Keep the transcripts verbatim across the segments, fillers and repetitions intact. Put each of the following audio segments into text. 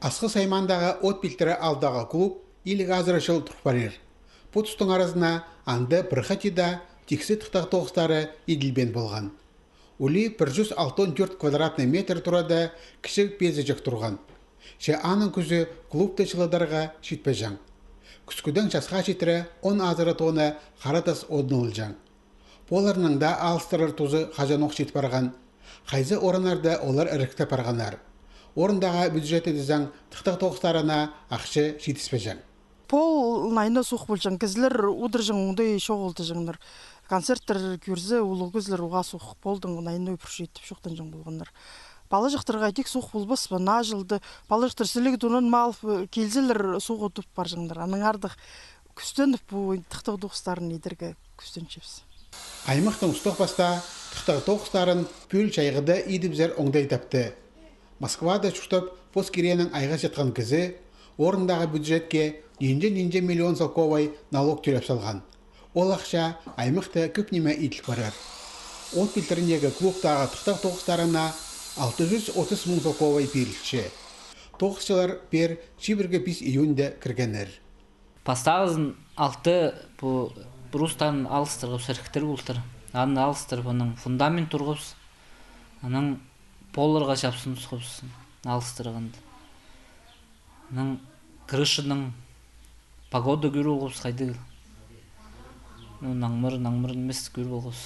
Асхыс аймаандағы От пилтірі аалдағы клуб илиг азыра чыл тур парир. Пу тустың аразына анда пір хати даа тиксі тыхтағ тоғыстары иділбеен полған. Улии пір чӱс алтон тӧрт квадратный метр турада кічіг пезіҷек турған. Че аның кӱзі клубты чылыдарға читпеҷең. Кӱскӱдең часха читіре он азыра тонна хара тас одын алҷаң. Поларның даа алыстырар тузы хаҷанох чит парған. Хайзы орыннарда олар іріктеп парғаннар. Орындағы бюджет тізең, тыхтағ тоғыстарына ахча читіспеҷең. Пол найна сух полҷаң, кізілер удурҷаң, оңдай чоғыл тіҷеңнер. Концерттер кӧрзе, улуғ кізілер уғаа сух полдың, найна ӱпӱрче тіп чоохтанҷаң полғаннар. Палаҷахтарға тик сух полбас па, наа чылда палаҷахтар сіліг тунан мал килзелер, суғ удып парҷаңнар. Анаң артых кӱстеніп, пу тыхтағ тоғыстарын идерге кӱстенчебіс. Аймахтың устағ-пастаа тыхтағ тоғыстарын пӱӱл чайғыда идібізер оңдай тапты. Москвада чуртап, пос киренің айғасчатхан кізі орындағы бюджетке нинҷе-нинҷе миллион салковай налог тӧлеп салған. Ол ахча аймахта кӧп ниме иділ парар. От пилтіріндегі клубтағы тыхтағ тоғыстарына алты чӱс отыс муң салковай пирілче. Тоғысчылар пеер чибіргі пис июньда кіргеннер. Пастағызын алты пу брустарын алыстырғабыс, іріктер полтыр. Аны алыстырып, анаң фундамент турғабыс. Анаң полларға чапсын тутхабыс, алыстырғанда. Анаң крышаның погода кӧр полғабыс хайдағ. Ну, наңмыр, наңмыр нимес кӧр полғабыс.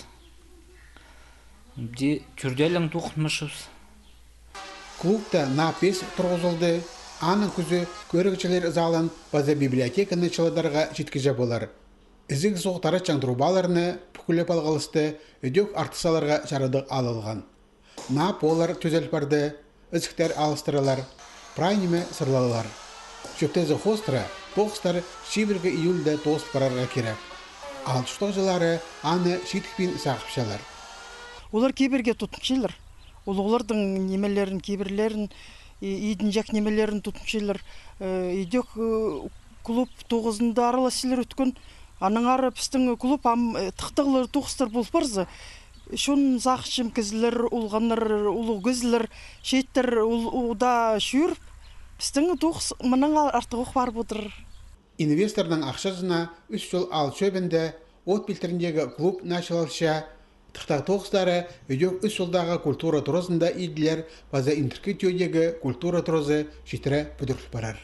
Де тӧртеелең тоғынмашпыс. Клубта наа пес турғызылды, аның кӱзі кӧрігҷілер залын паза библиотеканы чылыдарға читкіҷе полар. Ізіг суғ таратчаң трубаларны пӱкӱлеп алғалысты, ідӧк артых саларға чарадығ алылған. Наа поллар тӱзел парды, ізіктер алыстырылар, прай ниме сырлалар. Чӧптезі хоостыра, тоғыстар чибіргі июльда тоозыл парарға кирек. Аал чуртағҷылары аны читікпин сағыпчалар. Олар кибірге тудынчалар. Улуғларның нимелерін, кибірлерін, и-, идінҷек нимелерін тудынчалар. Э, ідӧк, э, клуб тоғызында араласчалар ӧткін. Анаң ары пістің клуб ам, э, тыхтағлар тоғыстар пол парза, чон сағынчам, кізілер, олғаннар, улуғ кізілер, чииттер ол удаа чӧріп, пістің тоғыс мынаң артығох парып одыр. Инвесторның ахчазына ӱс чыл аал чӧбінде От пилтіріндегі клуб началалча. Тыхтағ тоғыстары ідӧк ӱс чылдағы культура туразында иділер, паза Индіркі Тӧӧдегі культура туразы читіре пӱдіріл парар.